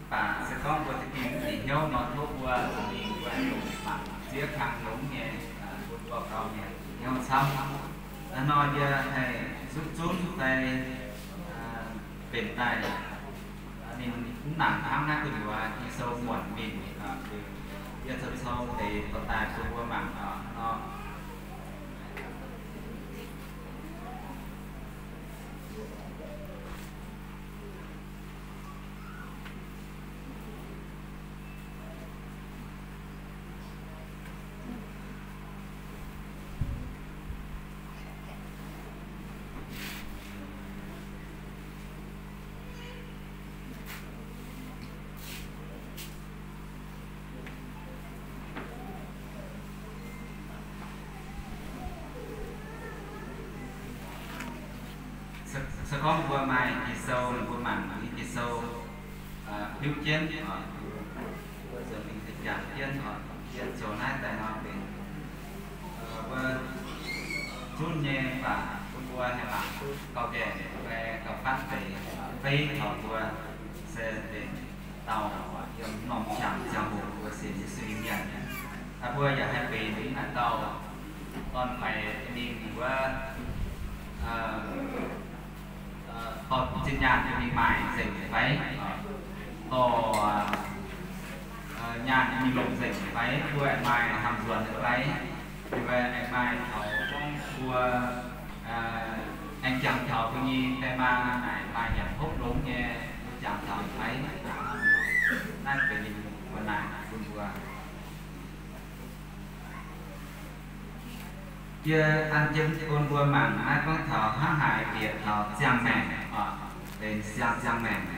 Mv baac se gorngv mbuo za'gengh mv bieqc hnyouv nor, tov mbuo zuqc mingh mbuo longc mangc ziex kang longx nyei, bun mbuo gauh mienh hnyouv camv. Hnangv nor yie haih zuqv zunv fai benx daaih ninh mv nangc hnangv naaiv gu'nyuoz Ging-Sou muonc mingh, yie cou-cou deix dorh daaih bun mbuo mangc nor. Se gorngv mbuo maaih Ging-Sou, mbuo mangc Ging-Sou hiuv jienv, mbuo zuqc mingh jangx jienv, jienv zoux naaiv daaih nor benx wuov zunv nyei, mv baac bun mbuo haih mangc duqv gauh gaengh fai gauh fatv deix fei taux mbuo se benx dauh yiem norm qangx ziangh hoc mbuo sienx Yesu nyei mienh. Mbuo yaac haih benx naaiv dauh dorn-faix mingh wuov, dorh zinh nyaanh mingh maaic nzengc fai, dorh nyaanh mingh longc nzengc fai, mbuo aengx maaih hnamv nzuonx fai, mbuo aengx maaih taux gorngv mbuo aengx jangx taux mbuo nyei die maa naaic maaih nyanc hopv longx nyei, mbuo jangx taux fai. Naaiv benx ninh mbuo naaic bun mbuo. Yie an jienv bun mbuo mangc naaiv gorngv taux hnangv haaix bieqc taux ziangh maengc, benx siang-ziangh maengc.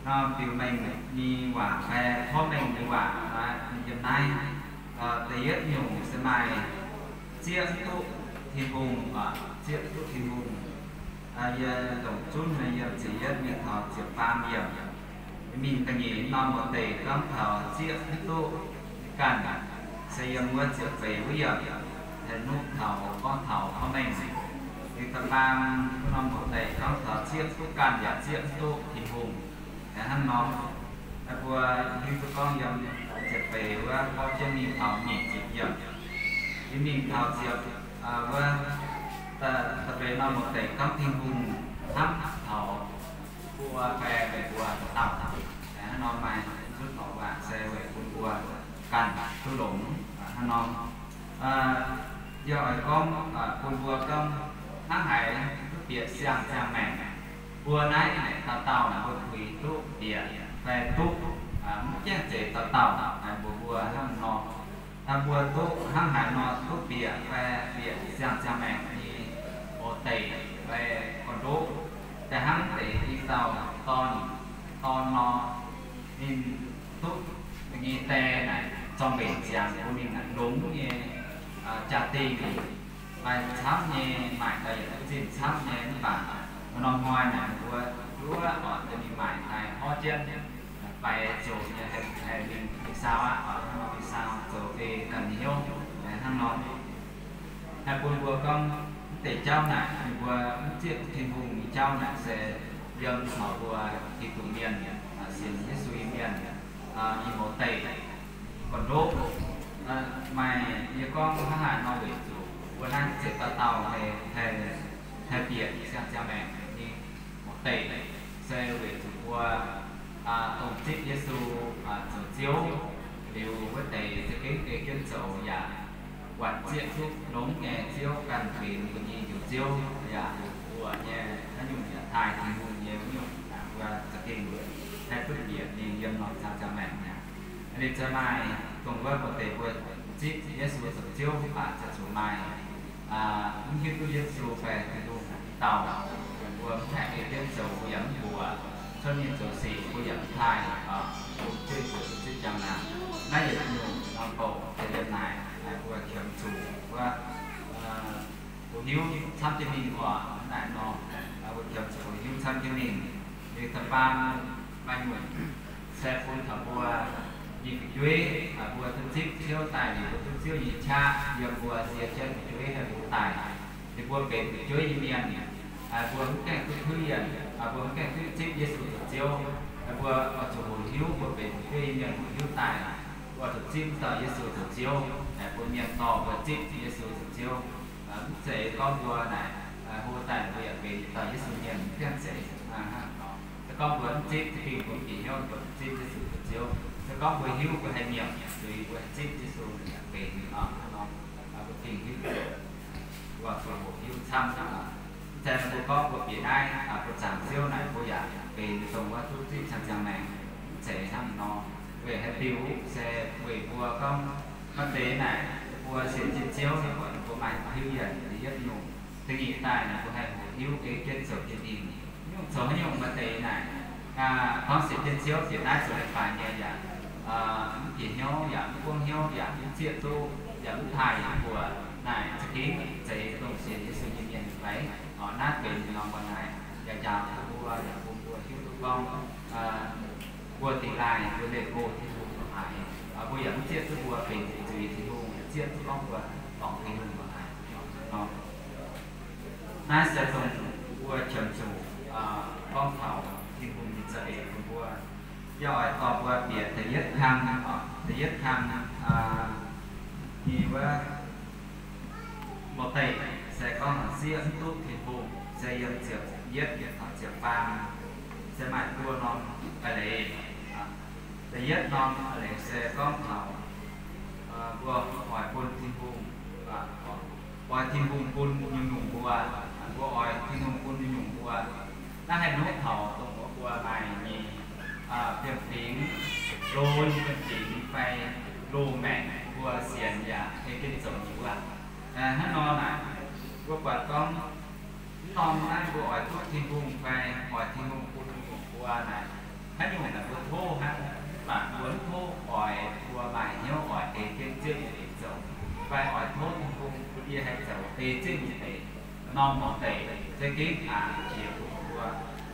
Nor biux mengh nyei waac fai porv mengh nyei waac yiem naaiv. Da'yietv nyungc se maaih zieqv duqv Tin-Hungh, zieqv duqv Tin-Hungh. Yie ndongc zunv nyei yiem ziepc yietv mingh taux ziepc faam yiemc. Mingh ga'nyeic norm mbuox deic gorngv taux zieqv mv duqv ganh, se yiem wuov ziepc feix wuov yiemc, haih nuqv taux gorngv taux porv mengh. Liuz da'faam norm mbuox deic gorngv taux zieqv duqv ganh yaac zieqv mv duqv Tin-Hungh. Hnangv nor, mbuo hiuv duqv gorngv yiem ziepc feix wuov gorngv jienv mingh taux nyic ziepc yiemc. Yie mingh taux ziepc wuov da'feix norm mbuox deic gorngv Tin-Hungh hnamv taux mbuo fai meih mbuo dauh dauh. Hnangv nor maaih zutv norqc waac se weic bun mbuo ganh duqv longx hnangv nor. Yie oix gorngv bun mbuo gorngv hnangv haaix duqv bieqc siang-ziangh maengc. Mbuo naaiv dauh dauh mbuo puix duqv bieqc fai duqv, mv gaengh zeiz dauh dauh, mbuo mbuo hnangv nor. Mbuo duqv hnangv haaix nor duqv bieqc fai bieqc siang-ziangh maengc nyei mbuox deic fai gorn-ndoqv, da'hnangv deix i dauh dorn, dorn nor, ninh duqv ninh nyei die naaic zorng-mbenc ziangx bun ninh naaic longx nyei jaa-dingh, maaih camv nyei, maaic daaih yietc zinh camv nyei. Mv baac norm hnoi naaic mbuo nduov oc, mingh maaic daaih horv jienv faix zoqc nyei, haih mingh mingh saau aqv, mingh saau zoux ei ganh nyei hnyouv hnangv nor. Haih bun mbuo gorngv mv deix jauv naaic ninh mbuo mv zieqv Tin-Hungh nyei jauv naaic se yiem taux mbuo Giduc mienh, sienx Yesu nyei mienh, nyei mbuox deic, gorn-ndoqv. Maaih yie gorngv hnangv haaix nor weic zuqc mbuo naaiv ziouc dauh dauh haih, haih bieqc siang-ziangh maengc nyei mbuox deic, se weic zuqc mbuo dongh zipv Yesu zoux Ziouv liuz, wuov deix za'gengh ei jienv zoux yaac waanc zieqv duqv longx nyei Ziouv, ganh benx mbuo nyei Njoux Ziouv yaac mbuoqc nyei haaix nyungc yaac taaih Tin-Hungh nyei wuov nyungc, mbuo za'gengh haih duqv bieqc ninh yiem norm siang-ziangh maengc mi'aqv. Ninh ziouc maaih dongh wuov mbuo deix mbuo zipv Yesu zoux Ziouv mv baac ziouc zuqc maaih mv hiuv duqv Yesu fai Tin-Hungh i dauh, mbuo mv haih ei jienv zoux, mbuo yaac mv mbuoqc, cuotv mingh zoux sic mbuo yaac mv taaih, mbuo zipv, mbuo zipv jangx naaic. Naaiv yietc nyungc norm bouc se yiem naaic, mbuo qiemx zuqc wuov, mbuo hiuv camv jienv mingh oc. Naaiv nor, mbuo qiemx zuqc hiuv camv jienv mingh. Liuz da'faam maaih nyungc se bun taux mbuo nyei fu'jueiv, mbuo duqv zipv Ziouv daaih liuz, mbuo duqv Ziouv nyei qaqv yiem mbuo sie jienv fu'jueiv haaix mbuo daaih. Liuz mbuo benx fu'jueiv nyei mienh, mbuo mv gaengh duqv kuiv yienh, mbuo mv gaengh duqv zipv Yesu zoux Ziouv, Mbuo oix zuqc hoqc hiuv mbuo benx Ziouv nyei mienh, hoqc hiuv daaih mbuo zuqc zipv dauh Yesu zoux Ziouv. Mbuo mienh dorh mbuo zipv Yesu zoux Ziouv. Mv zeiz gorngv mbuo naaic hlo daaih mbuo yaac benx dauh Yesu mienh, mv gaengh zeiz. Se gorngv mbuo mv zipv, za'gengh mbuo mv bieqc hnyouv mbuo zuqc zipv Yesu zoux Ziouv. Se gorngv mbuo hiuv, mbuo haih nyiemc zuiz, mbuo haih zipv Yesu, yaac benx nor, mbuo gengh hiuv, mbuo zuqc hoqc hiuv camv. Mv zeiz mbuo gorngv mbuo bieqc naaiv, mbuo zaangc Ziouv naaic, mbuo yaac benx dongh wuov duqv zipv ziangh ziangh maengc. Mv zeiz hnangv nor. Weic haaix diuc? Se weic mbuo gorngv maaih deix naaic, mbuo sienx jienv Ziouv naaic, mbuo maaih hiuv yienc da'yietv nyungc, da'nyeic daaih naaic mbuo haih hoqc hiuv, ei jienv zoux jienv ninh. Nyungc zoux haaix nyungc maaih deix naaic, gorngv sienx jienv Ziouv bieqc naaiv zoux leiz-baaix nyei yaac mv bieqc hnyouv, yaac mv buangv hnyouv, yaac mv zieqv duqv, yaac mv taaih yaac mv buoqc. Naaic za'gengh zeiz dongh sienx Yesu nyei mienh fai? Naaiv benx norm mbuo naaic yaac njaaux duqv mbuo, yaac bun mbuo hiuv duqv gorngv mbuo dingx laaih, mbuo leih go Tin-Hungh longx haic. Mbuo yaac mv zieqv duqv mbuo benx zuiz Tin-Hungh, yaac zieqv duqv gorngv mbuo dorngc Tin-Hungh longx haic nor. Naaiv se dongh mbuo qiemx zuqc gorngv taux Tin-Hungh nyei za'eix bun mbuo. Yie oix dorh mbuo bieqc da'yietv kang, da'yietv kang nyei wuov mouc deic se gorngv sieqv mv duqv Tin-Hungh, se yiem ziepc yietv taux ziepc faam, se maaih buo norm eix leiz. Da'yietv norm eix leiz se gorngv taux mbuo oix bun Tin-Hungh, oix Tin-Hungh bun nyungc-nyungc mbuo, mbuo oix Tin-Hungh bun nyungc-nyungc mbuo. Naaiv haih nuqv taux dongh wuov mbuo maaih nyei fiem-fingx, loz nyei fiem-fingx fai loz-maengc mbuo sienx yaac ei jienv zoux nyei wuov. Hnangv nor naaic, mbuo buatc gorngv mv norm naaiv mbuo oix duqv Tin-Hungh fai oix Tin-Hungh bun nyungc-nyungc mbuo naaic, haaix nyungc naaic mbuo tov hnangv. Mv baac mbuo mv tov oix mbuo maaih hnyouv oix ei jienv Ziouv nyei deix zoux, fai oix tov Tin-Hungh bun yie haih zoux ei Ziouv nyei deix. Norm mouc deic se gengh aqc jiex bun mbuo.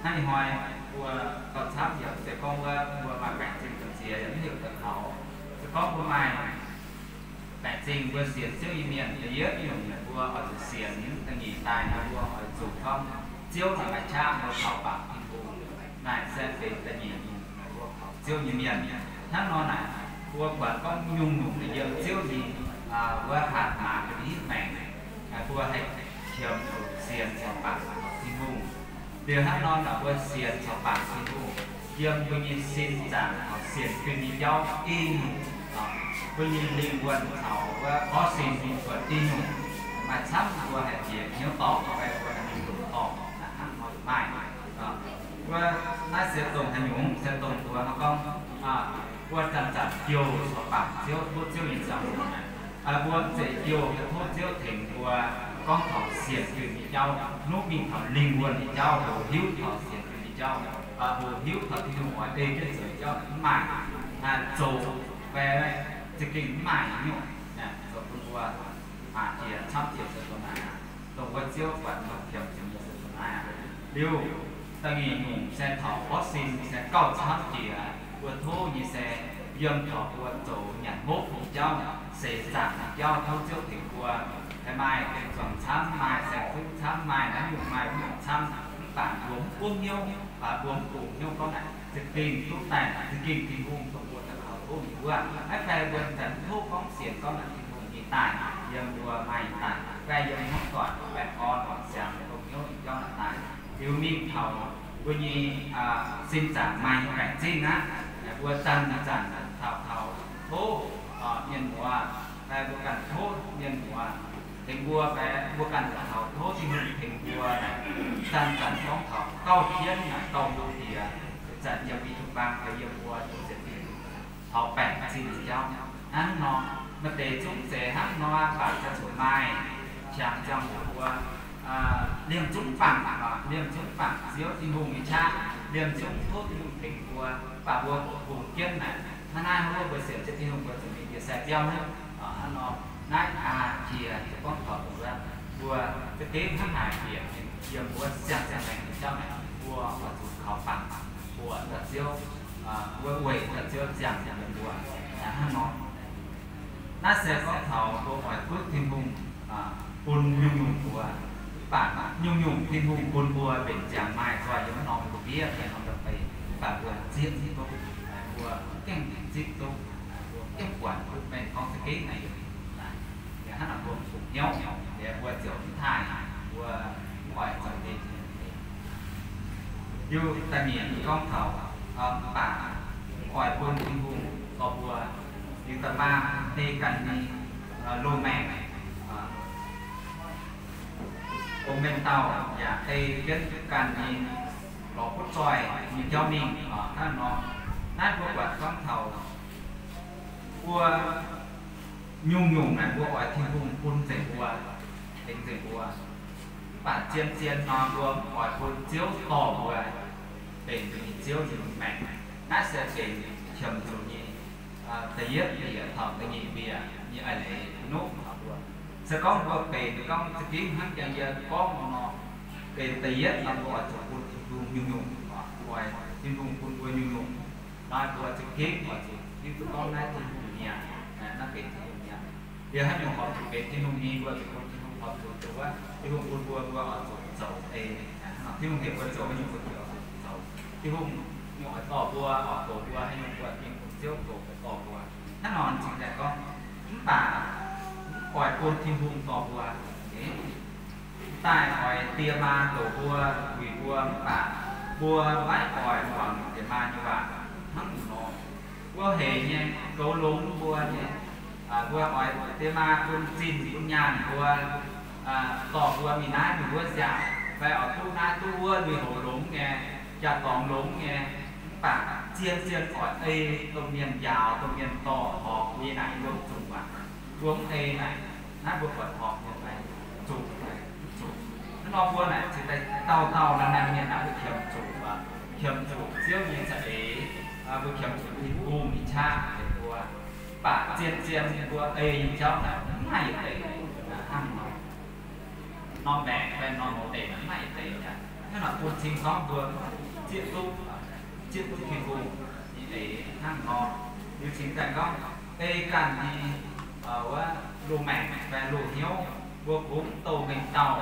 Hnangv ih hnoi mbuo gauh camv yaac se gorngv wuov mbuo maaih baengc zingh gamh nziex yaac mv heuc daaih kaux. Se gorngv mbuo maaih baengc zingh mbuo sienx Ziouv nyei mienh, da'yietv nyungc mbuo oix zuqc sienx, da'nyeic daaih mbuo oix zuqc gorngv Ziouv naaic maaih qaqv mbuo kaux bangc Tin-Hungh. Naaic se benx da'nyeic nyungc mbuo kaux Ziouv nyei mienh. Hnangv nor naaic, mbuo buatc gorngv nyungc-nyungc yiem Ziouv nyei wuov hatc maaz ga'ndiev maengc, mbuo haih qiemx zuqc sienx caux bangc Tin-Hungh. Liuz hnangv nor naaic, mbuo sienx caux bangc Tin-Hungh yiem mbuo nyei sin zaangc caux sienx fim nyei jauv i nyungc, mbuo nyei lingh wuonh caux wuov orv sin mingh buatc i nyungc. Maaih camv mbuo haih bieqc hnyouv dorngc fai mbuo haih mingh longc dorngc, hnangv nor maaih. Wuov naaiv se dongh haaix nyungc? Se dongh mbuo gorngv mbuo zanc-zanc jouh caux bangc Ziouv, tov Ziouv nyei ziangh hoc naaic, mbuo mv zeiz jouh tov Ziouv tengx mbuo gorngv taux sienx fim nyei jauv, nuqv mingh taux lingh wuonh nyei jauv, hoqc hiuv taux sienx fim nyei jauv, hoqc hiuv taux Tin-Hungh oix ei jienv zoux nyei jauv, mv maaih. Zoqc fai za'gengh mv maaih nyungc, zoux bun mbuo aqc jiex camv jiex se dongh naaiv. Dongh wuov Ziouv buatc dongh qiemx zuqc nyei se dongh naaiv. Liuz, da'nyeic nyungc se taux orv sin se gauh camv jiex, mbuo tov nyei se yiem taux mbuo zoux nyanc hopv nyei jauv, seix zaangc nyei jauv, tov Ziouv tengx mbuo haih maaih gengh zuangx camv, maaih saeng-kuv camv, maaih naaiv nyungc maaih wuov nyungc camv, mv baac mbuo mv bungx hnyouv, mbuo mv bungx hnyouv gorngv naaic za'gengh duqv daaih, za'gengh Tin-Hungh dongh mbuo daaih kaux tov nyei wuov. Naaiv fai mbuo zanc tov gorngv sienx gorngv naaic Tin-Hungh nyei daaih, yiem mbuo maaih daaih, fai yiem hnyouv doic, baengh orn, siangx dongh hnyouv nyei jauv naaic daaih. Liuz mingh taux mbuo nyei sin zaangc maaih nyei baengc zingh aqv, mbuo zanc-zanc taux taux tov mienh muoz, fai mbuo ganh tov mienh muoz tengx mbuo, fai mbuo ganh taux tov Tin-Hungh tengx mbuo, zanc-zanc gorngv taux gauh jienv naaic gauh hlo diex, zanc yiem i duqv bang fai yiem mbuo duqv ziepc fingx taux baengc zingh nyei jauv. Hnangv nor, maaih deix zungv zeiz hnangv nor, mv baac se zuqc maaih qangx ziangh hoc mbuo liemh zungv bangc, liemh zungv bangc Ziouv Tin-Hungh nyei qaqv, liemh zungv tov Tin-Hungh tengx mbuo, mv baac mbuo hoqc jienv naaic, hnangv naaiv wuov mbuo sienx Ziouv Tin-Hungh mbuo zuqc mingh jiex sai biauv hnangv. Hnangv nor, naaiv aa jiex gorngv taux mbuo, mbuo za'gengh hnangv haaix bieqc yiem wuov siang-siang maengc nyei jauv naaic, mbuo oix zuqc kaux bangc buoqc daaih Ziouv, weic daaih Ziouv ziangh yiem mbuo hnangv nor. Naaiv se gorngv taux mbuo oix duqv Tin-Hungh bun nyungc-nyungc mbuo. Mv baac nyungc-nyungc Tin-Hungh bun mbuo mbenc ziangx maaih nzoih yiem norm ndau-mbiev fai norm ndau-beih. mbuo zieqv duqv, mbuo gengh zipv duqv, mbuo gengh buatc duqv mengh gorngv za'gengh naaic, yaac hnangv naaic mbuo mv zuqc hnyouv, liuz mbuo ziouc mv taaih mbuo mv oix zoux nyei. Liuz da'nyeic gorngv taux mv baac mv oix bun Tin-Hungh dorh mbuo, liuz da'maah ei ganh nyei loz-maengc, ong mengh dauh yaac ei jienv ganh nyei lorz butv zoih nyei jauv mingh hnangv nor. Naaiv mbuo buatc gorngv taux mbuo nyungc-nyungc naaic mbuo oix Tin-Hungh bun nzengc mbuo, tengx nzengc mbuo. Mv baac zien-zien nor mbuo mv oix bun Ziouv dorh mbuo benx mbuo nyei Ziouv nyei maengc. Naaiv se benx qiemx zuqc nyei da'yietv bieqc taux da'nyeic bieqc nyei a'leiz nuqv taux mbuo. Se gorngv mbuo benx gorngv za'gengh hnangv jangx yie gorngv nor, benx da'yietv nor mbuo oix zuqc bun Tin-Hungh nyungc-nyungc, oix Tin-Hungh bun mbuo nyungc-nyungc. Naaiv mbuo za'gengh oix zuqc hiuv duqv gorngv naaiv Tin-Hungh nyei aqv, naaiv benx Tin-Hungh nyei aqv. Liuz haaix nyungc horpc zuqc benx Tin-Hungh nyei, mbuo zuqc bun Tin-Hungh horpc zuqc zoux wuov. Tin-Hungh bun mbuo, mbuo oix zuqc zoux ei. Hnangv nor Tin-Hungh heuc mbuo zoux haaix nyungc, mbuo zuqc oix zuqc zoux. Tin-Hungh nyungc oix dorh mbuo, oix goux mbuo, haaix nyungc mbuo gengh bun Ziouv goux, oix dorh mbuo. Hnangv nor cingx daaih gorngv, mv baac mv oix bun Tin-Hungh dorh mbuo. Daaih oix die maa goux mbuo, wuic mbuo, mv baac mbuo maiv oix muangx die maa nyei waac hnangv nor. Mbuo hec nyei, goux longx mbuo nyei, mbuo oix die maa bun zinh bun nyaanh mbuo, dorh mbuo mingh naaiv mingh wuov nziaauc, fai oix duqv naaiv duqv wuov, lui-houx longx nyei, jaa-dorngx longx nyei, mv baac zien-zien oix ei domh mienh njaaux, domh mienh dorh horpc mbuo nyei naaic yiem zungh waac. Mbuo mv ei naaic, naaiv mbuo buatc horpc nyei fai zuqc fai mv zuqc. Hnangv nor mbuo naaic cingx daaih dauh dauh naaiv naaiv mienh naaiv mbuo qiemx zuqc, qiemx zuqc Ziouv nyei za'eix, mbuo qiemx zuqc Tin-Hungh nyei qaqv tengx mbuo. Mv baac zien-zien mbuo ei nyei jauv naaic mv maaih yietc deix hnangv nor. Norm maengc fai norm deic mv maaih yietc deix aqv. Hnangv naaic bun cing gorngv mbuo zieqv duqv, zieqv duqv Tin-Hungh nyei eix hnangv nor. Liuz cingx daaih gorngv ei ganh nyei wuov loz-maengc fai loz-hnyouv, mbuo kungx douh mengh dauh,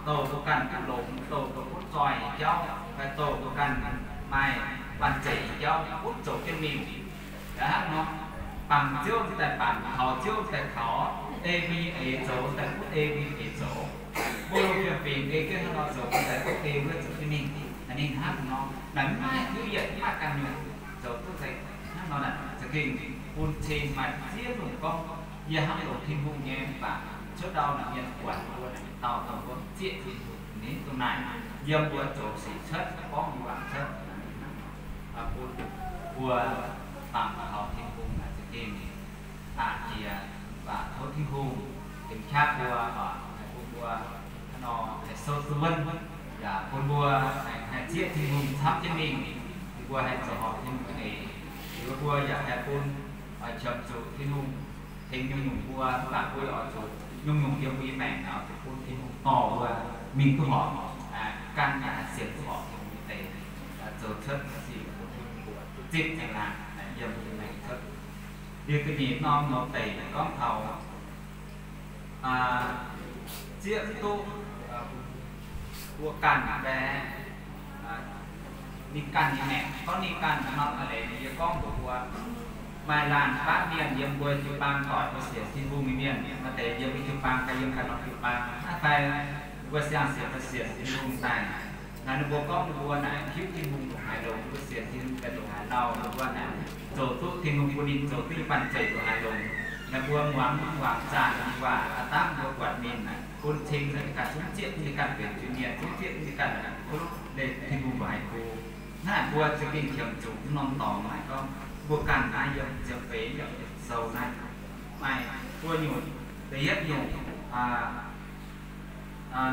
douh mbuo ganh duqv longx, douh mbuo butv zoih nyei jauv, fai douh mbuo ganh maaih banh zeic nyei jauv gunv zoux jienv mingh. Hnangv nor, bangc Ziouv daaih bangc, kaux Ziouv daaih kaux, ei mbuo nyei eix zoux daaih gunv ei mbuo nyei eix zoux. Mbuo lungh fiem-fingx ei jienv hnangv nor zoux daaih gunv ei wuov zoux jienv mingh. Ninh hnangv nor, naaic mv maaih heuc yietc, mv maaih ganh nyungc zoux duqv daaih hnangv nor naaic. Za'gengh bun cing maaih ziex nyungc gorngv, yie hnangv longc Tin-Hungh nyei mv baac cuotv ndau naaic mienh buatc mbuo naaic dauh dauh mbuo zieqv Tin-Hungh ninh dongh naaic, yiem mbuo zoux sic cuotv, gorngv mbuo waac cuotv. Bun mbuo bangc taux Tin-Hungh naaic za'gengh aqc jiex. Mv baac tov Tin-Hungh tengx qaqv mbuo, bun mbuo hnangv nor haih sou duqv wuonv, yaac bun mbuo haih zieqv Tin-Hungh camv jienv mingh, bun mbuo haih zoux horpc Tin-Hungh eix. Liuz mbuo yaac haih bun qiemx zuqc Tin-Hungh tengx nyungc-nyungc mbuo, mv baac mbuo yaac oix zuqc nyungc-nyungc yiem mbuo nyei maengc oix zuqc bun Tin-Hungh dorh mbuo mingh duqv horpc, gan yaac haih sienx duqv horpc Tin-Hungh nyei eix, zoux cuotv sic bun Tin-Hungh mbuox duqv zipv ceng laangc yiem mbuo nyei maengc cuotv. Liuz da'nyeic norm norm deix gorngv taux zieqv duqv mbuo ganh fai ninh ganh nyei maengc. Gorngv ninh ganh nor, a'leiz yie gorngv mbuox mbuo, maaih laanh baav mienh yiem mbuo jiu-baang doic mbuo sienx Tin-Hungh nyei mienh, maaih deix yiem mbuo jiu-baang fai yiem ganh norm jiu-baang, hnangv fai mbuo siang-sienx mbuo sienx Tin-Hungh daaih, naaiv ninh mbuo gorngv mbuo naaic hiuv Tin-Hungh ndongc haaix longx, mbuo sienx Tin-Hungh daaih ndongc haaix lauh, ninh mbuo naaic zoux duqv Tin-Hungh bun ninh zoux duqv nyei banh zeic ndongc haaix longx. Naaiv mbuo muangx, muangx zaah ninh waac, aav dangh mbuo buatc ninh naaic bun cing naaic ganh zungv zieqv duqv ninh ganh benx juiz mienh, zungv zieqv duqv ninh ganh naaic kuv leih Tin-Hungh ndongc haaix go. Naaiv mbuo za'gengh qiemx zuqc mv norm dorngx naaic gorngv mbuo ganh naaiv yiem ziepc feix yiemc sou naaiv, maaih buo nyungc. Da'yietv nyungc,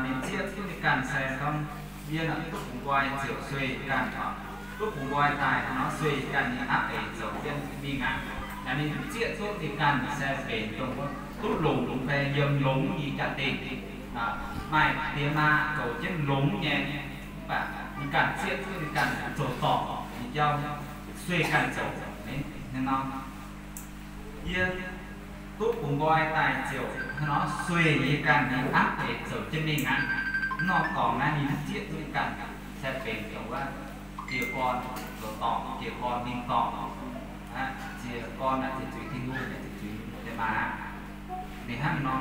ninh zieqv duqv ninh ganh se gorngv, yie naaic duqv bungx nqoi ziouc sueih ganh oc. Duqv bungx nqoi daaih nor sueih ganh nyei apv eix zoux jienv mingh aqv. Naaiv ninh zieqv duqv ninh ganh se benx dongh wuov duqv longx fai yiem longx nyei jaa-dingh, maaih diex maa goux jienv longx nyei, mv baac ninh ganh zieqv duqv ninh ganh zoux dorngc nyei jauv, sueih ganh zoux. Hnangv nor, yie duqv bungx nqoi daaih ziouc hnangv nor sueih yie ganh nyei apv eix zoux jienv mingh aqv. Mv norm dorngx naaiv ninh zieqv duqv ninh ganh se benx dongh wuov Jiez gorn zoux dorngc, jiez gorn mingh dorngc. Jiez gorn naaic ziqc zuiz Tin-Hungh, ziqc zuiz diex maac aqv. Ninh hnangv nor,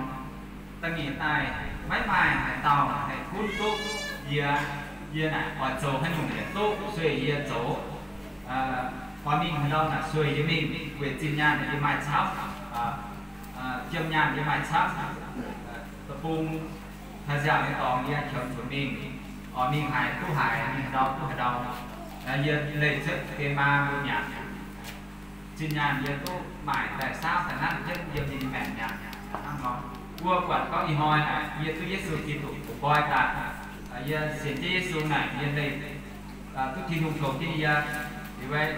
da'nyeic daaih maiv maaih haaix dauh haih gunv duqv yie. Yie naaic oix zoux haaix nyungc yaac duqv, sueih yie zoux. Oix mingh haaix ndau naaic sueih yie mingh, weic zinh nyaanh yie maaih camv, jiem nyaanh yie maaih camv, deic-bung taux nziaauc nyei dorngx yie qiemx zuqc mingh. Oix mingh haaix duqv haaix, mingh haaix ndau duqv haaix ndau. Yie leih cuotv diex maac mbuo nyanc, zinh nyaanh yie duqv maaic daaih saauv daaih nanv jienv yiem nyei maengc nyanc hnangv nor. Mbuo buatc gorngv ih hnoi naaic yie duqv Yesu Giduc bungx nqoi daaih, yie sienx jienv Yesu naaic yie leih duqv Tin-Hungh tongx jienv yie. Liuz,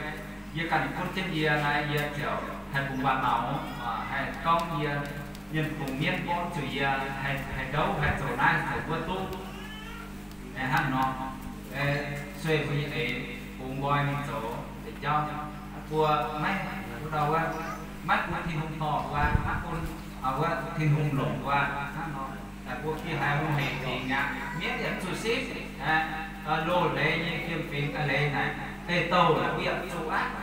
yie ganh butv jienv yie naaiv, yie ziouc haih bungx waac-maux, haih gorngv yie, mienh bungx mienv gorngv zuqc yie haih ndouv, haih zoux naaiv zoux wuov duqv. Hnangv nor, sueih mbuo nyei eix bungx nqoi mingh zoux deix jauv. Mbuo maiv, wuov dauh wuov, maiv bun Tin-Hungh dorh mbuo, maiv bun wuov Tin-Hungh longc mbuo hnangv nor. Mbuo gih haiz hungh heic dingc aqv, mienv yaac zuqc sipv, loz-leiz nyei fiem-fingx a'leiz naaic, ei douh naaic mbuo yaac zuqc aqv.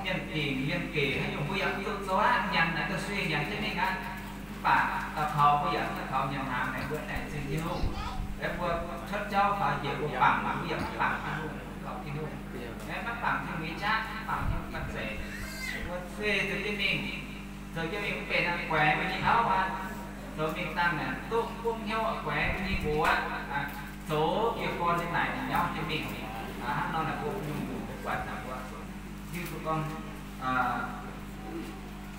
Mienh dingc mienh gec haaix nyungc mbuo yaac zuqc zoux aqv. Nyanc naaic ga'sueih nyanc jienv mingh aqv. Mv baac daux kaux mbuo yaac daux kaux nyanc hnaangx naaic mbuo aengx zingh Tin-Hungh. Mbuo cuotv jauv faaux njiec mbuo bangc, mbuo yaac mv bangc Tin-Hungh, kaux Tin-Hungh. Maiv bangc Tin-Hungh nyei qaqv, mv bangc Tin-Hungh ganh zeic. Mbuo sueih zoux jienv mingh, zoux jienv mingh mv benx aqv, guaix mbuo nyei auv aqv. Zoux mingh dangh naaic duqv buov hnyouv, guaix mbuo nyei nqox aqv. Zoux jiez gorn nyei naaic nyauv jienv mingh. Hnangv nor naaic mbuo nyungc-nyungc mbuo buatc naaic mbuo hiuv duqv gorngv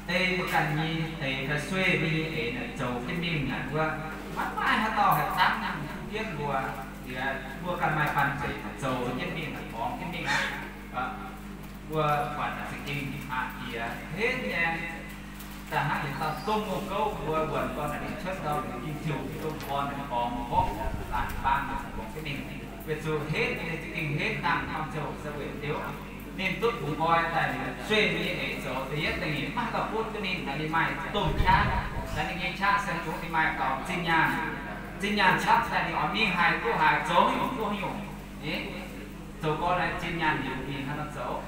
ei mbuo ganh nyei eix fai sueih mbuo nyei eix naaic zoux jienv mingh naaic wuov, maiv maaih haaix dauh haih dangv duqv jienv mbuo. Liuz mbuo ganh maaih banh zeic zoux jienv mingh naaic, borngz jienv mingh aqv. Mbuo buatc naaic za'gengh aqc jiex henv nyei. Da'hnangv yietc dauh dongh wuov gouv mbuo wuonc gorn naaic ninh cuotv ndau ninh gengh ziouc dongh gorn naaic borngz mborqv laanh baan naaic borngz jienv mingh. Weic zuqc henv ninh za'gengh henv dangh norm ziouc se weic diuv ninh duqv bungx nqoi daaih liuz sueih mbuo nyei eix zoux da'yietv da'nyeic maiv haaix dauh butv duqv ninh. Daaih ninh maaih domh qaqv, daaih ninh nyei qaqv se zungv ninh maaih gaux zinh nyaanh. Zinh nyaanh camv daaih ninh oix mingh haaix duqv haaix, zoux haaix nyungc duqv haaix nyungc. Zoux gorn naaic zinh nyaanh liuz mingh haaix nor zoux,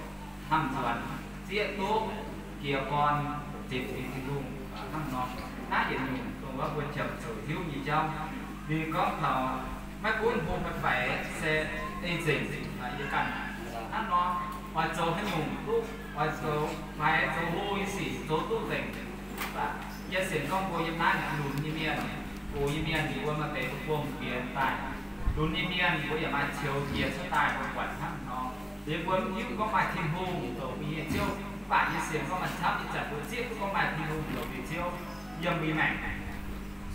hnamv nzuonx, zieqv duqv jiez gorn, ziqc zuiz Tin-Hungh hnangv nor. Naaiv yietc nyungc dongh wuov mbuo qiemx zuqc hiuv nyei jauv. Ninh gorngv taux maiv gunv hlo fai faix se ei nzengc yie ganh hnangv nor, oix zoux haaix nyungc duqv, oix zoux faix zoux hlo nyei sic zoux duqv nzengc. Yie sienx gorngv mbuo yiem naaiv lunx nyei mienh, gox nyei mienh, ninh mbuo maaih deix mbuo buangh jiex daaih. Lunx nyei mienh mbuo yaac maaih ceux jiex cuotv daaih, mbuo buatc hnangv nor. Liuz mbuo mv hiuv gorngv maaih Tin-Hungh zoux mbuo nyei Ziouv, mv baac yie sienx gorngv maaih camv ih zanc mbuo zieqv duqv gorngv maaih Tin-Hungh zoux mbuo nyei Ziouv yiem mbuo nyei maengc.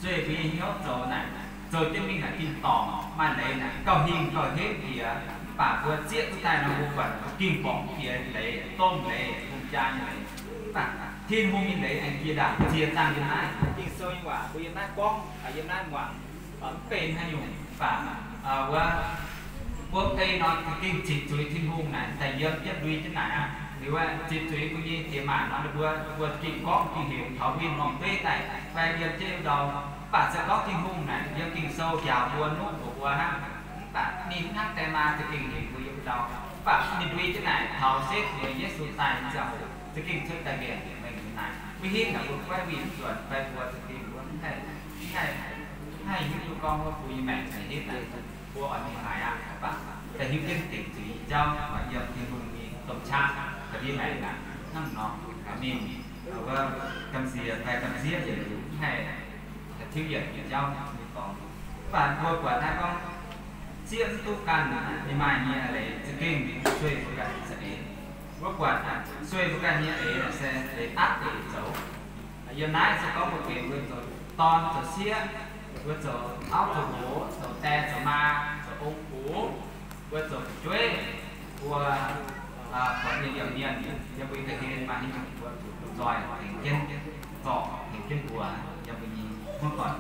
Sueih mbuo nyei hnyouv zoux naaic, zoux jienv mingh naaic ging-dorngc, maaih leiz naaic gauh hingh gauh henv jiex, mv baac mbuo zieqv duqv daaih nor mbuo buatc ging-borngc jiex leiz, domh leiz, hungh jaa nyei leiz. Mv baac Tin-Hungh nyei leiz aengx jiex ndaangc ziex dangh yiem naaiv. Ging-Sou nyei waac mbuo yiem naaiv gorngv, yiem naaiv muangx, mv benx haaix nyungc. Mv baac wuov, mbuo ei nor za'gengh ziqc zuiz Tin-Hungh naaic daaih yiem jienv ndui jienv naaic aqv. Liuz ziqc zuiz mbuo nyei diex maac nor, ninh mbuo, mbuo ging gorngv ging heuc taux win norm dueiv daaih fai yiem jienv ndau. Mv baac se gorngv Tin-Hungh naaic yiem Ging-Sou njaaux mbuo, nuqv mbuox mbuo hnangv. Mv baac ninh hnangv deix maa za'gengh heuc mbuo yiem ndau. Mv baac ninh ndui jienv naaic taux setv mueiz Yesu daaih nyei ziangh hoc za'gengh cuotv daaih nqemh mengh naaic. Mbuo hitv naaic mbuo guaiv win nzuonx fai mbuo za'gengh mbuo mv haih, mv haih hiuv duqv gorngv wuov mbuo nyei maengc naaic hitv naaic mbuo oix mingh haaix aqv. Mv baac da'hiuv jienv dingc zuiz nyei jauv, yiem Tin-Hungh nyei domh qaqv, da'nyeic maengc hnangv nor, mingh wuov gamh nziex fai gamh nziev yietc liuz mv haih tiuv yienc nyei jauv nyei dorngx. Mv baac mbuo buatc naaiv gorngv zieqv mv duqv ganh ninh maaih nyei eix leiz za'gengh sueih mbuo ganh za'eix. Mbuo buatc sueih mbuo ganh nyei eix se leiz dapv eix zoux. Yiem naaiv se gorngv mbuo benx mbuo zoux dorn zoux sieqv, mbuo zoux auv zoux nqox, zoux die zoux maa, zoux ong-gux, mbuo zoux fu'jueiv, mbuo buatc nyei liemh mienh yiem mbuo nyei ga'hlen maaih haaix nyungc mbuo zuqc nzoih tengx jienv zorc, tengx jienv mbuox yiem mbuo nyei hmuangv doic.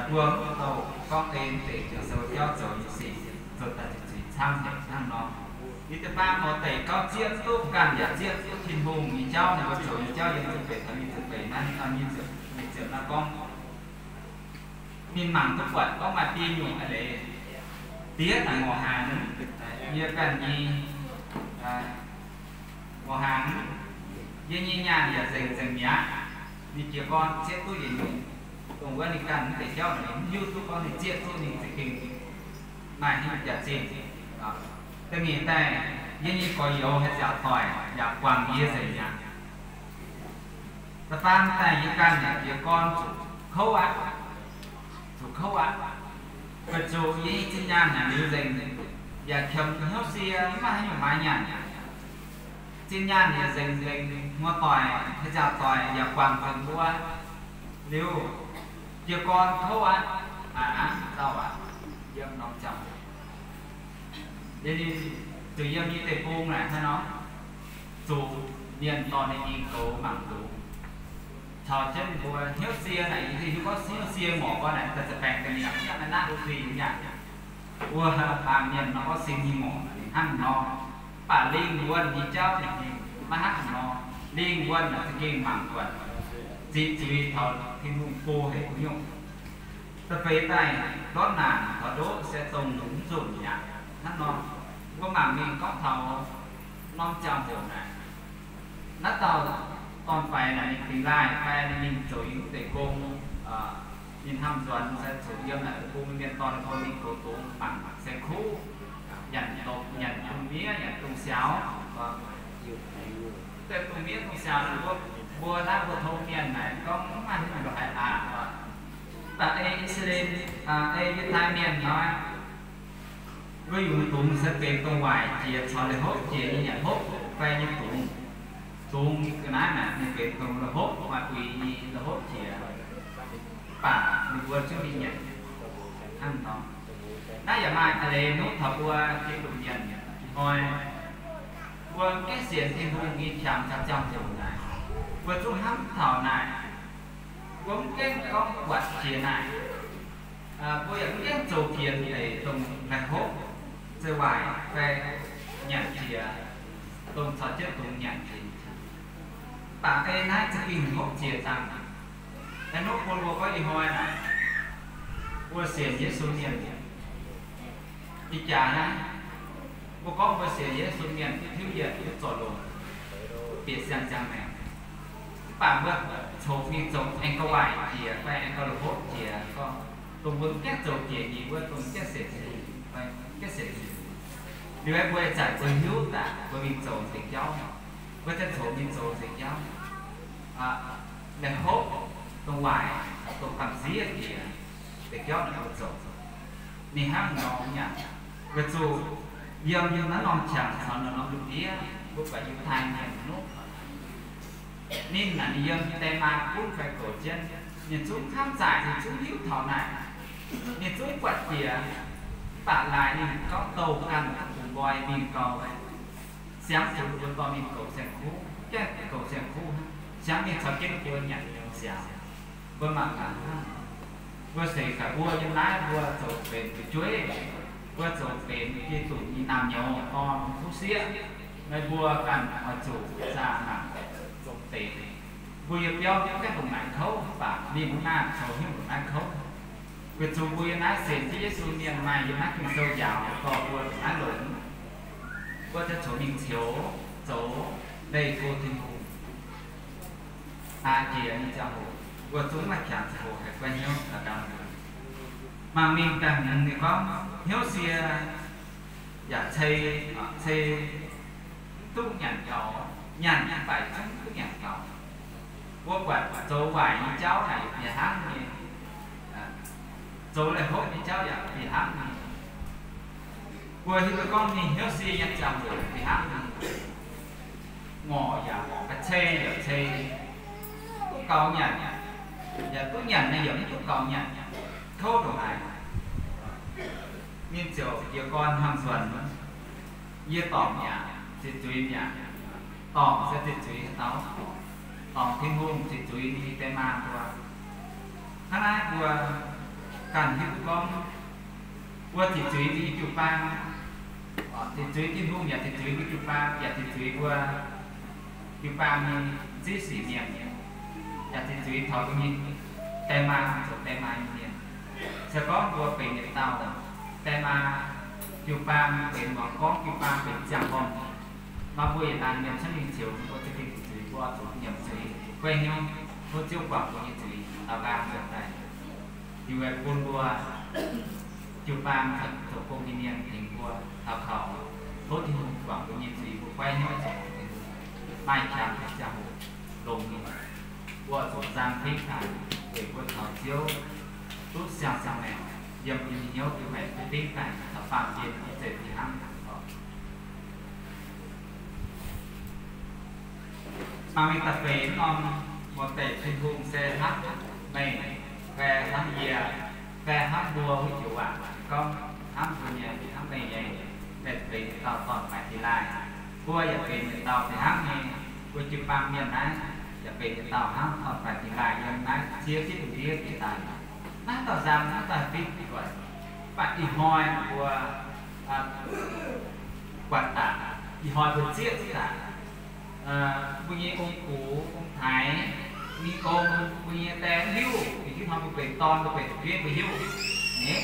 Mbuo mv douh gorngv ei deix Ging-Sou jauv zoux nyei sic zoux daaih zuqc zuiz camv haic hnangv nor. Yie deix baav mouz deic gorngv zieqv mv duqv ganh yaac zieqv duqv Tin-Hungh nyei jauv, ninh mbuo zoux nyei jauv yiem ziepc beic taux nyic ziepc beic naaiv, nyic ziepc, nyic ziepc naaiv gorngv ninh mangc duqv buatc gorngv maaih biei nyungc eix leiz, Diev naaic ngorc haaix, yie ganh nyei ngorc haaix, yie nyei nyaanh yaac nzengc nzengc mi'aqv. Ninh jiez gorn zieqv duqv yietc nyungc, dongh wuov ninh ganh mv deix jauv naaic, ninh mv hiuv duqv gorngv ninh zieqv duqv ninh za'gengh maaih haaix nyungc jaax-zinh. Da'nyeic daaih, yie nyei gorx-youz haih nziaauc doic yaac guangc yie nzengc mi'aqv. Da'faam daaih yie ganh yaac jiez gorn zuqc kouv aqv, zuqc kouv aqv. Weic zuqc yie nyei zinh nyaanh naaic liuz nzengc, yaac qiemx hnyouv sie mv maaih haaix nyungc maaiz nyaanh. Zinh nyaanh yaac nzengc nzengc, muoz-doic, haaix nziaauc doic yaac guangc nzengc mbuo. Liuz, jiez gorn kouv aqv, aav, dauh aac, yiem norm ziangh hoc, yie zuqc yiem yie deic-bung naaic hnangv nor, zuqc mienh dorh ninh nyei goux mangc dungz, caux jienv mbuo hnyouv sie naaic, yie hiuv gorngv hnyouv sie ngorc gorn naaic, daaih za'baengx daaih mingh aqv, maiv naaiv wuov zuiz nyaanh. Wuov baamh mienh nor gorngv sin nyei ngorc hnangv nor, mv baac lingh wuonh nyei jauv maiv hnangv nor. Lingh wuonh naaic za'gengh mangc buatc ziqc zuiz taux Tin-Hungh go hec nyungc. Da'feix daaih ndortv naanc taux ndoqv se dongh mv nzunc mi'aqv hnangv nor. Mbuo mangc mingh gorngv taux norm ziangh hoc naaic, naaiv dauh dorn-faix naaic ninh dingx laaih fai ninh mingh zoux yiem wuov deix gong, ninh hnamv nzuonx se zuqc yiem naaic deic-bung mienh dorh ninh mbuo mingh goux dungz mangc saeng-kuv, nyanc dopc, nyanc dungz miev, nyanc dungz siaaux. Deix dungz miev dungz siaaux naaic, mbuo, mbuo naaiv mbuo tong mienh naaic gorngv mv maaih haaix nyungc ndongc haaix aqc. Mv baac ei I^saa^laa^en, ei Yiutai Mienh hnoi, mbuo yungz dungz se benx dongh waaic jiex caux la'hopv jiex nyei nyanc hopv fai nyei dungz. Dungz ga'naaiv naaic ninh benx dongh la'hopv, maaih buix nyei la'hopv jiex, mv baac ninh mbuo zungv mingh nyanc hnangv nor. Naaiv yaac maaih a'leiz nuqv taux mbuo Giduc mienh hnoi, mbuo mv gaengh sienx Tin-Hungh nyei qangx caux ziangh hoc naaic, mbuo zungv hnamv taux naaic, mbuo mv gaengh gorngv buatc jiex naaic, mbuo yaac mv gaengh zoux jiex deix dongh la'hopv, zeiz waaic fai nyanc jiex, dongh caux jienv dungz nyanc jiex. Mv baac ei naaiv za'gengh hopv jiex dangh. Naaiv nuqv bun mbuo gorngv ih hnoi naaic, mbuo sienx Yesu mienh, ih jaax naaiv, mbuo gorngv mbuo sienx Yesu mienh duqv tiuv yienc, duqv zorc longx, bieqc siang-ziangh maengc. Mv baac mbuo coqv mingh zoux aengx gauh waaic jiex fai aengx gauh la'hopv jiex, gorngv dongh mbuo mv gaengh zoux jiex nyei wuov, dongh mv gaengh sienx Tin-Hungh fai mv gaengh sienx Yesu. Liuz aeqv, mbuo ih zanc mbuo hiuv daaih mbuo mingh zoux deix jauv, mbuo ziouc coqv mingh zoux deix jauv, la'hopv, dongh waaic, dongh gamh nziev jiex deix jauv naaic mbuo zoux. Ninh hnangv nor nyanc, weic zuqc yiem naaiv norm qangx caux norm lungh ndiev, mbuo buatc Yiutai Mienh nuqv, ninh naaic ninh yiem die maa gunv fai goux jienv, ninh zungv hnamv zaaic, ninh zungv hiuv taux naaic, ninh zungv buatc jiex, mv baac laaix ninh gorngv douh ganh bungx nqoi mingh gau, siangv zuqc mbuo dorh mingh goux saeng-kuv, gaengh goux saeng-kuv, siangv mingh caux jienv mbuo nyanc dungz siaaux. Mbuo mangc gaax hnangv, mbuo seix gaax mbuo yiem naaiv mbuo zoux benx fu'jueiv, mbuo zoux benx Giduc nyei naamh nyouz dorn fuqv sieqv, meih mbuo ganh oix zuqc zaah mangc zoux deix. Mbuo yiem biauv mv gaengh ndongc naaic kouv, mv baac mingh mv maaih coux hnyouv ndongc naaiv kouv. Weic zuqc mbuo yiem naaiv sienx jienv Yesu mienh maaih yiem naaiv Ging-Sou njaaux dorh mbuo ndongc naaiv longx. Mbuo ziouc coux mingh ceux zoux leih go Tin-Hungh. Aa, jiex nyei ziangh hoc, mbuo zungv maaih qangx ziangh hoc haih guai hnyouv gaax dangh. Mangc mingh daaih hmz ninh gorngv hnyouv sie yaac cei, cei mv duqv nyanc gaux, nyanc mv baac zungv mv duqv nyanc gaux. Mbuo buatc zoux waaic nyei jauv naaic yaac fih hnangv nyei, zoux la'hopv nyei jauv yaac fih hnangv nyei. Mbuo hiuv duqv gorngv mingh hnyouv sie nyei ziangh hoc fih hnangv nyei. Ngorc yaac cei yaac cei, duqv gaux nyanc yaac duqv nyanc, naaiv yaac mv duqv gaux nyanc, kouv ndongc haaix. Ninh ziouc jiez gorn hnamv nzuonx, yie dorngc mi'aqv, ziex zuiz mi'aqv. Dorngc se ziex zuiz haaix dauh? Dorngc Tin-Hungh, ziex zuiz ninh nyei die maa mbuo. Hnangv naaiv mbuo ganh hiuv duqv gorngv, mbuo ziex zuiz ninh nyei jiu-baang, ziex zuiz Tin-Hungh yaac ziex zuiz ninh nyei jiu-baang, yaac ziex zuiz mbuo jiu-baang nyei m'ziev sic mienh, yaac ziex zuiz taux mbuo nyei die maa, zoux die maa nyei mienh. Se gorngv mbuo benx yietc dauh die maa, Jiu-baang benx muangx gorngv, jiu-baang benx ziangh horngh. Nor mbuo yietc laanh mienh camv mingh ziouc mbuo za'gengh zuqc zuiz, mbuo oix zuqc nyiemc zuiz, guaiv hnyouv, tov Ziouv guangc mbuo nyei zuiz, daux nqaang nzuonx daaih. Liuz bun mbuo jiu-baang zoux gong nyei mienh tengx mbuo daux gaux, tov Tin-Hungh guangc mbuo nyei zuiz, mbuo guaiv hnyouv zoux maaih qangx ziangh hoc longx nyei. Mbuo zuqc nzang fingx daaih weic mbuo taux Ziouv duqv siang-siang maengc, yiem mbuo nyei hnyouv fih maengc duqv fingx daaih taux baamh gen nyei zeiv fih hnangv. Mangc mingh da'feix norm, muoz-doic, Tin-Hungh se hnangv meih fai hnangv yie fai hnangv mbuo wuov joux waac gorngv hnangv mbuo nyei, hnangv meih nyei, meih benx dauh dorn-faix dingh laaih. Mbuo yaac benx yietc dauh fih hnangv nyei. Mbuo jiu-baang mienh naaiv yaac benx yietc dauh hnangv dorn-faix dingh laaih yiem naaiv ziex diuh ndiev jiex daaih. Naaiv dauh nzang, naaiv dauh fingx nzuonx, mv baac ih hnoi mbuo buatc daaih, ih hnoi mbuo zieqv duqv daaih. Mbuo nyei ong-gux ong-taaix, mbuo nyei gong, mbuo nyei die mv hiuv, ih hiuv hnoi mbuo benx dorn, mbuo benx fu'jueiv mbuo hiuv. Nyei,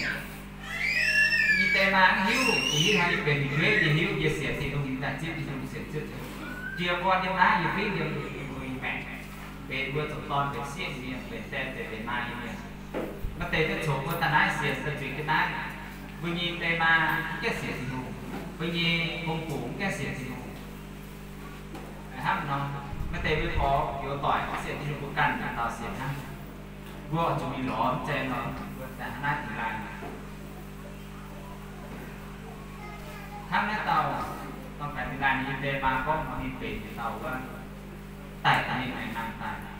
mbuo nyei die maa mv hiuv, ih hiuv hnoi yie benx fu'jueiv yie hiuv, yie sienx Tin-Hungh, yie daaih zipv Tin-Hungh, sienx Ziouv Tin-Hungh. Jiez gorn yiem naaiv yie fingx yiem mbuo nyei maengc, benx mbuo zoux dorn benx sieqv nyei mienh, benx die zeiz benx maa nyei mienh. Maaih deix duqv coc mbuo daaih naaiv sienx daaih zuiz jienv naaiv. Mbuo nyei die maa mv gaengh sienx Tin-Hungh, mbuo nyei ong-gux mv gaengh sienx Tin-Hungh. Hnangv nor, maaih deix mbuo gorx youz doic sienx Tin-Hungh, mbuo ganh yietc dauh sienx hnangv. Mbuo oix zuqc mingh lorz mv zeiz nor, mbuo daaih hnangv naaiv dingx laaih. Hnangv naaiv dauh dorn-faix dingx laaih nyei die maa gorngv nor, ninh benx yietc dauh wuov daic mingh aengx nangh daaih.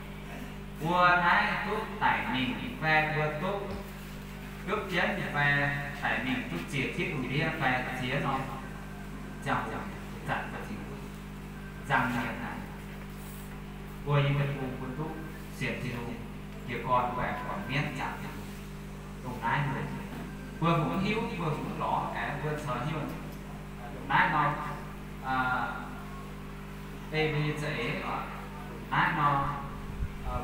Mbuo naaiv duqv daic mingh fai mbuo duqv gupv jienv fai daic mingh duqv ziex diuh ndiev fai ziex norm ziangh hoc, zanc mbuo zingc duqv nzang nyei daaih. Mbuo nyei deic-bung mbuo duqv sienx Tin-Hungh, jiez gorn mbuo aengx buangh mienv zaangc Tin-Hungh. Dongh naaiv mbuo, mbuo hungx mv hiuv, mbuo hungx mv lorz, aengx mbuo corc hiuv dongh naaiv nor, ei mbuo nyei za'eix oc, naaiv nor,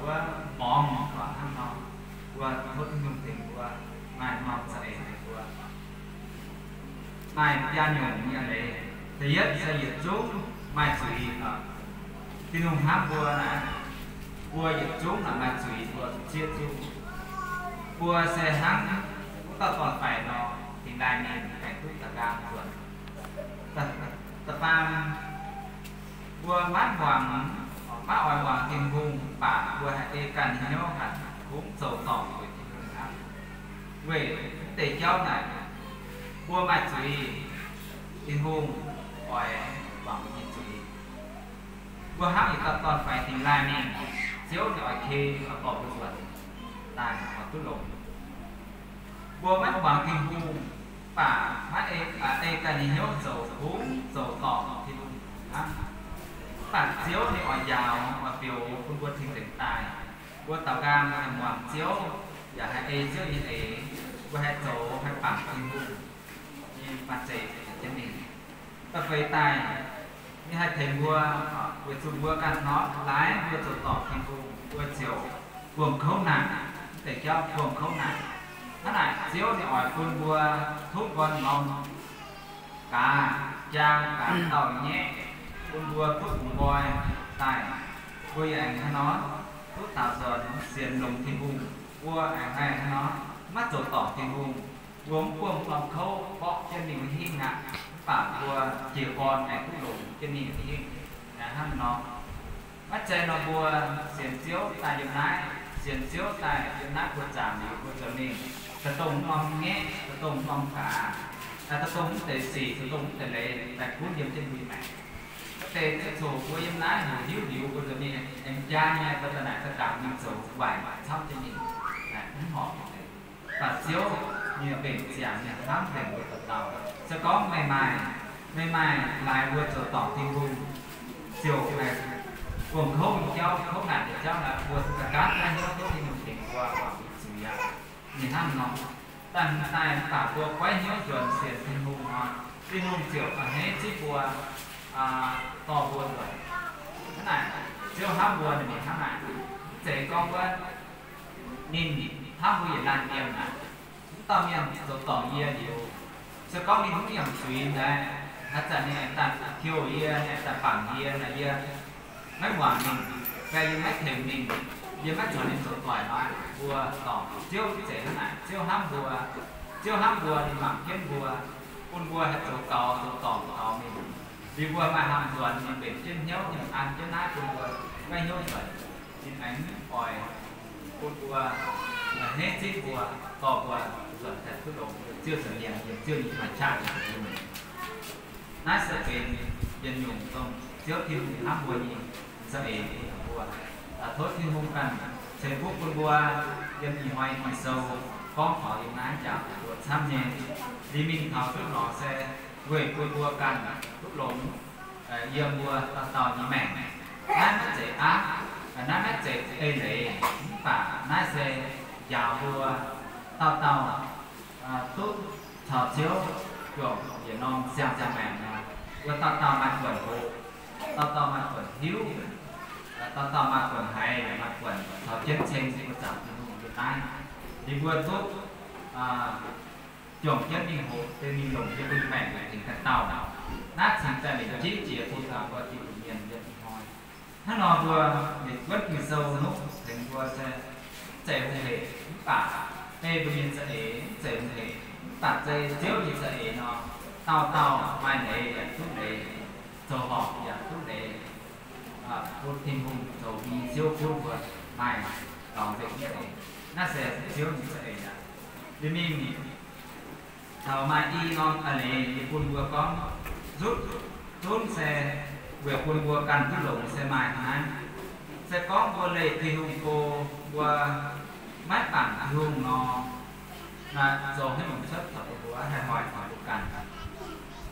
wuov morngx oc, hnangv nor, mbuo tov Tin-Hungh tengx mbuo, maaih norm za'eix tengx mbuo. Maaih biaa nyungc nyei leiz. Da'yietv se yietc zungv maaih zuiz oc. Tin-Hungh hnamv mbuo naaic, mbuo yietc zungv naaic maaih zuiz mbuo zuqc zieqv zungv. Mbuo se hnangv wuov dauh dorn-faix nor, dingx laaih ninh aengx duqv da'nqaang nzuonx. Da'faam, mbuo maiv muangx, maiv oix muangx Tin-Hungh, mv baac mbuo haih ei ganh hnyouv hatc kungx zoux dorngc weic Tin-Hungh hnangv. Weic mv deix jauv naaic, mbuo maaih zuiz, Tin-Hungh oix guangc mbuo nyei zuiz. Mbuo hnangv yietc dauh dorn-faix dingx laaih mingh, Ziouv ninh oix ke, oix dorh mbuo nzuonx daaih oix duqv longx. Mbuo maiv muangx Tin-Hungh, mv baac maiv ei, ei ganh nyei hnyouv zoux kungx zoux dorngc Tin-Hungh hnangv. Mv baac Ziouv ninh oix njaaux, oix bioux bun mbuo cing-nzengc daaih. Mbuo daux nqaang haih muangx Ziouv, yaac haih ei Ziouv nyei eix. Mbuo haih zoux haih bangc Tin-Hungh nyei maanc zeic jienv mingh. Da'feix daaih, ninh haih tengx mbuo, weic zuqc mbuo ganh hnamv laaix mbuo zoux dorngc Tin-Hungh, mbuo ziouc buangh kouv naanc, mv deix jauv buangh kouv naanc. Hnangv naaic Ziouv ninh oix bun mbuo tov nqoi norm gaax jaang gaax dauh nyei, bun mbuo duqv bungx nqoi daaih. Mbuo yaac aengx hnangv nor duqv daaux nzuonx sienx longx Tin-Hungh. Mbuo aengx haih hnangv nor maiv zoux dorngc Tin-Hungh. Mbuo mv buangh norm kouv mborqv jienv mingh wuov hingv aqv, mv baac mbuo jiez gorn aengx duqv longx jienv mingh wuov hingh. Hnangv nor, maiv zeiz nor mbuo sienx Ziouv daaih yiem naaiv, sienx Ziouv daaih yiem naaiv buoz zaangc liuz mbuo zoux mingh, da'dongh norm ngaeqv, da'dongh norm gaax, da'dongh mv deix sic, da'dongh mv deix leiz daaih gunv yiem jienv mbuo nyei maengc. Mv deix ziouc coc mbuo yiem naaiv heuc hiuv liuz mbuo zoux mingh aengx jaa nyei, mbuo daaih naaic daaih dangx mingh zoux waaic camv jienv mingh, mv horpc. Mv baac Ziouv ninh mbenc ziangx, ninh hnamv nzengc mbuo dauh dauh. Se gorngv meih maaih, meih maaih laaix mbuo zoux dorngc Tin-Hungh, ziouc haih buangh kouv nyei jauv, kouv naanc nyei jauv naaic, mbuo ganh gaanv hnyouv tov Tin-Hungh tengx mbuo guangc zuiz aqv. Ninh hnangv nor, daaih mv baac mbuo goiv hnyouv nzuonx sienx Tin-Hungh nor, Tin-Hungh ziouc a'hneiv zipv mbuo, dorh mbuo nzuonx. Hnangv naaic, Ziouv hnamv mbuo ninh mingh hnangv naaic. Mv zeiz gorngv wuov ninh hnamv mbuo yietc laanh mienh aqv. Mv dauh mienh zoux dorngc yie liuz, Se gorngv ninh mv nyiemc zuiz naaic, haaix zanc ninh aengx daaih tiuv yie, ninh aengx daaih bangc yie, naaic yie maiv muangx ninh, fai yie maiv tengx ninh, yie maiv caux ninh zoux doic nor, mbuo dorngc Ziouv zeiz hnangv naaic. Ziouv hnamv mbuo, Ziouv hnamv mbuo, ninh mangc jienv mbuo, bun mbuo haih zoux gaux, zoux dorngc gaux mingh. Liuz mbuo maaih haaix nzuonx ninh mbenc jienv hnyouv, ninh an jienv naaiv bun mbuo maiv hnyouv nzuonx. Ninh aengx oix bun mbuo a'hneiv zipv mbuo, dorh mbuo nzuonx daaih duqv longx, Ziouv nza'hmien, Ziouv nyei maaih qaqv. Naaiv se benx yietc nyungc dongh Ziouv Tin-Hungh hnamv mbuo nyei za'eix bun mbuo. Tov Tin-Hungh ganh ceix fuqv bun mbuo yiem ih hnoi Ging-Sou gorngv taux yiem naaiv njaaux mbuo camv nyei. Liuz mingh taux duqv nor se weic bun mbuo ganh duqv longx yiem mbuo dauh dauh nyei maengc. Naaiv maiv zeiz aapv, naaiv maiv zeiz eix leiz, mv baac naaiv se njaaux mbuo dauh dauh duqv caux Ziouv juangc yietc norm siang-siang maengc nor, mbuo dauh dauh maaih buonc hoqc, dauh dauh maaih buonc hiuv, dauh dauh maaih buonc haiz, maaih buonc caux jienv ceng mbuo zaangc Tin-Hungh yiem naaiv. Liuz mbuo duqv juangc jienv mingh hoqc, deix mingh longc yiem mbuo nyei maengc tengx ganh dauh. Naaiv cingx daaih lengc jeiv jiex bun mbuo Tin-Hungh mienh yiem ih hnoi. Hnangv nor mbuo yietc wuonv Ging-Sou nuqv tengx mbuo se mv zeiz hungh hec, mv baac ei mbuo nyei za'eix mv zeiz hungh hec, mv baac zei Ziouv nyei za'eix nor, dauh dauh maaih leiz yaac duqv leiz, zoux horpc yaac duqv leiz, bun Tin-Hungh zoux nyei Ziouv gunv mbuo maaih dorngx nzengc nyei eix. Naaiv se Ziouv nyei za'eix aqv. Liuz mingh taux maaih i norm a'leiz yie bun mbuo gorngv nzutv zunv se weic bun mbuo ganh duqv longx se maaih hnangv naaiv. Se gorngv mbuo leih Tin-Hungh go, mbuo maiv bangc Tin-Hungh nor, naaiv zoux haaix nyungc cuotv taux mbuo, haih hnoi taux mbuo ganh.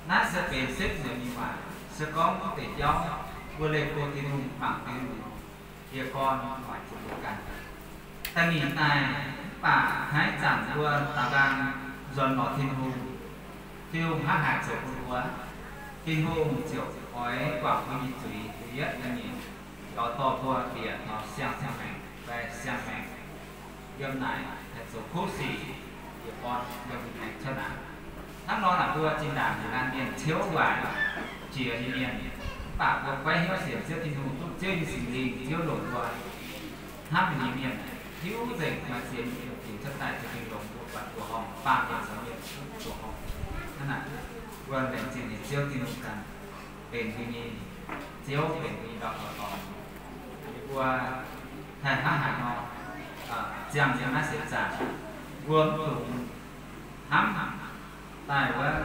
Naaiv se benx setv mueiz nyei waac. Se gorngv mv deix jauv mbuo leih go Tin-Hungh, bangc Tin-Hungh, yie gorn hnoi taux mbuo ganh. Da'nyeic daaih, mv baac haaix zanc mbuo daaux nqaang nzuonx lorz Tin-Hungh, Tin-Hungh hnangv haaix zoux bun mbuo, Tin-Hungh ziouc oix guangc mbuo nyei zuiz. Da'yietv da'nyeic, yaac dorh mbuo bieqc taux siang-siang maengc fai siang-maengc. Yiem naaic haih zoux kuv sic, yie gorn yiem maengc cuotv aqv. Hnangv nor naaic mbuo zinh ndaangc yaac laanh mienh ciouv waaic jiex nyei mienh, mv baac mbuo goiv hnyouv sienx Ziouv Tin-Hungh, duqv Ziouv nyei Singx Lingh Ziouv longc mbuo hnamv ninh nyei mienh, hiuv nzengc maaih ziex nyungc dingc cuotv daaih za'gengh longx mbuo buatc buoz-horngh, baamh mienh caux mienh duqv buoz-horngh. Hnangv naaic, mbuo laengz zingh nyei Ziouv Tin-Hungh ganh benx mbuo nyei Ziouv, benx mbuo nyei ndau-gaux dorngx. Mbuo haih hnangv haaix nor ziangh yiem naaiv seix zaangc, mbuo mv dungx hnamv daaih wuov,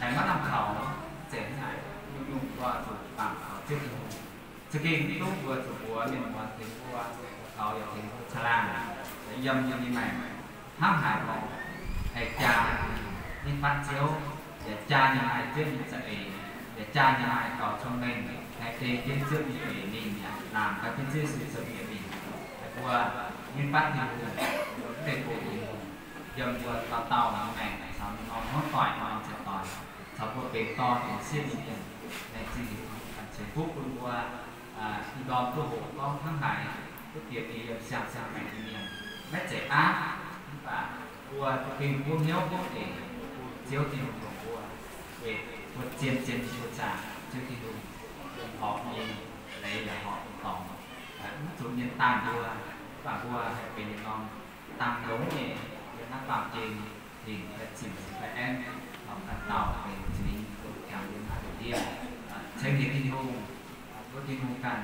haih maiv lamh kaux, zeiz hnangv naaic, nyungc-nyungc mbuo zuqc bangc kaux Ziouv Tin-Hungh. Za'gengh mv duqv mbuo zuqc mbuox mienh muonz tengx mbuo, kaux yaac tengx mbuo caangh laangh, yiem yiem nyei maengc hnangv haaix nor, haih jaa ninh fatv Ziouv, yaac jaa ninh maaih Ziouv nyei za'eix, yaac jaa ninh maaih gaux cong-mengh, haih ei jienv Ziouv nyei eix mingh, laangc gau jienv Ziouv Yesu zoux bieqc mingh. Mbuo ninh fatv Tin-Hungh, mv deix gox Tin-Hungh, yiem mbuo dauh dauh nyei maengc caux ninh norm hmuangv doic, norm cien doic, caux mbuo benx dorn benx sieqv nyei mienh, laengz zingh Tin-Hungh ceix fuqv bun mbuo ih ndorm duqv hoqc gorngv hnangv haaix, duqv bieqc mingh yiem siang-siang maengc nyei mienh, maiv zeiz aapv, mv baac mbuo duqv bingx buov hnyouv duqv eix, bun Ziouv Tin-Hungh longc mbuo, weic mbuo zien-zien nyei mbuo zaangc Ziouv Tin-Hungh, horpc nyei leiz yaac horpc nyei dorngx, mv zuqc mienh daanh mbuo, mv baac mbuo haih benx yietc norm dangx longx nyei, yiem naaiv baamh gen dingc fai zimc fai aengv, taux ganh dauh benx zuiz nyei mbuo jangx yiem naaiv ndiev. Ceng hec Tin-Hungh, tov Tin-Hungh ganh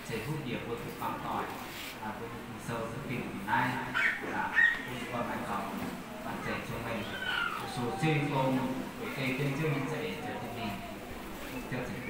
ceix fuqv bieqc mbuo duqv buangh doic, mbuo nyei Ging-Sou duqv dingc naaiv, bun mbuo maaih gaux, maaih za'eix cong-mengh, sux Ziouv nyei gong, weic ei jienv Ziouv nyei za'eix zoux jienv mingh. Ziouv ceix